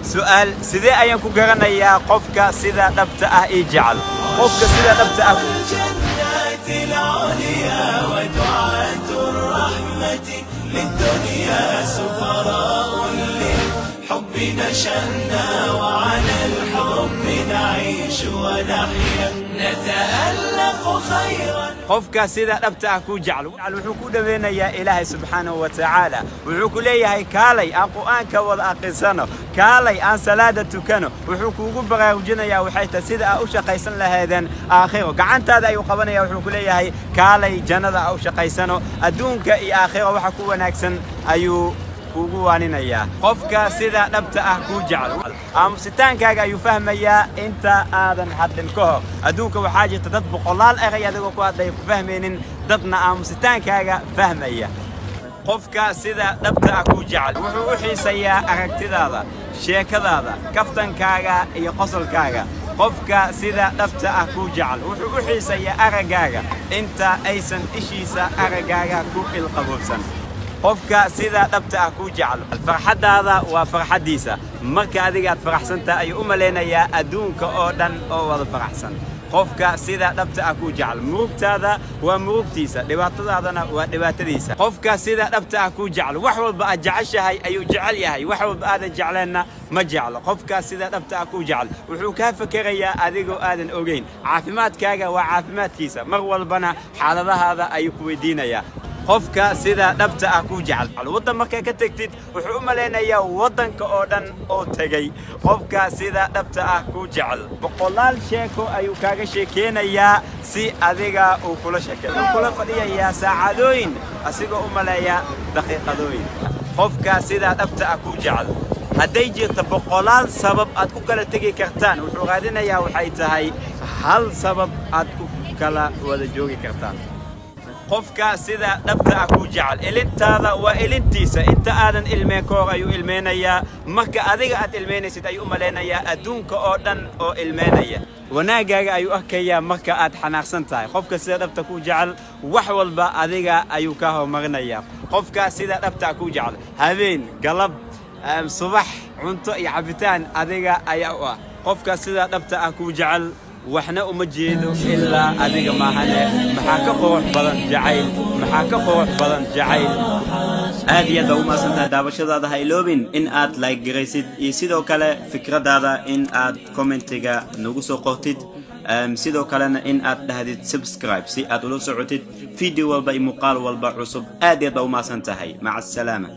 Su'aal: sidee ayaan ku garanayaa qofka sida dhabta ah ii jecel? Qofka sida dhabta ah الجنات العليا ودعاة الرحمة للدنيا، سفراء للحب نشأنا وعلى الحب نعيش ونحيا، نتألق خيرا. Qofka sida dhabta ah kuu jecel wuxuu ku dhaweynayaa Ilaahay subxaanahu wa tacaala. Wuxuu ku leeyahay: "Kaalay aan Qur'aanka wada aqrisano, kaalay aan salaada tukano." Wuxuu kuugu baraarujinayaa waxay tahay sida aa u shaqaysan lahaydeen aakhiro. Gacantaada ayuu qabanaya, wuxuu ku leeyahay: "Kaalay jannada aa u shaqaysano." Adduunka iyo aakhiro waxa ku wanaagsan ayuu kuugu waaninayaa. Qofka sida dhabta ah kuu jecel aamusitaankaaga ayuu fahmayaa inta aadan hadlin ka hor. Adduunka waxaa jirta dad boqolaal eray adigoo ku hadlaya ku fahmaynin, dadna aamusitaankaaga fahmaya. Qofka sida dhabta ah kuu jecel wuxuu u xiisayaa aragtidaada, sheekadaada, kaftankaaga iyo qosolkaaga. Qofka sida dhabta ah kuu jecel wuxuu u xiisayaa araggaaga inta aysan ishiisa araggaaga ku ilqaboobsan. Qofka sida dhabta ah kuu jecel, farxaddaada waa farxaddiisa. Marka adiga aad faraxsantahay ayuu u malaynayaa adduunka oo dhan oo wada faraxsan. Qofka sida dhabta ah kuu jecel, murugtaada waa murugtiisa, dhibaatadaadana waa dhibaatadiisa. Qofka sida dhabta ah kuu jecel, wax walba aad jeceshahay ayuu jecel yahay, wax walba aadan jecleenna ma jeclo. Qofka sida dhabta ah kuu jecel wuxuu kaa fakerayaa adigoo aadan ogeyn. Caafimaadkaaga waa caafimaadkiisa, mar walbana xaaladahaada ayuu ku weydiinayaa. Qofka sida dhabta ah kuu jecel, waddan markaa ka tegtid wuxuu u malaynayaa waddanka oo dhan oo tegey. Qofka sida dhabta ah kuu jecel boqolaal sheeko ayuu kaaga sheekeynayaa si adiga uu kula sheekey. Wuxuu kula fadhiyayaa saacadooyin asigoo u maleeya daqiiqadooyin. Qofka sida dhabta ah kuu jecel, hadday jirto boqolaal sabab aad ku kala tegi kartaan, wuxuu raadinayaa waxay tahay hal sabab aad ku kala wada joogi kartaan. Qofka sida dhabta ah kuu jecel, ilintaada waa ilintiisa. Inta aadan ilmeen ka hor ayuu ilmeynayaa. Marka adiga aad ilmeynaysid ayuu u malaynayaa adduunka oo dhan oo ilmeynaya. Wanaaggaaga ayuu arkayaa marka aad xanaaqsan tahay. Qofka sida dhabta kuu jecel, wax walba adiga ayuu kaa horumarinayaa. Qofka sida dhabta ah kuu jecel, habeen, galab, subax, cunto iyo cabitaan adiga ayaa u ah. Qofka sida dhabta ah kuu jecel, waxna uma jeedo ilaa adiga maahane. Maxaa ka qurux badan jacayl? Maxaa ka qurux badan jacayl? Aad iyo aad baa u mahadsantahay daawashadaada. Ha iloobin in aad like garaysid iyo sidoo kale fikradaada in aad commentiga nagu soo qortid, sidoo kalena in aad dhahdid subscribe si aad ula socotid video walba iyo muuqaal walba cusub. Aad iyo aad baa u mahadsan tahay. Maca asalaama.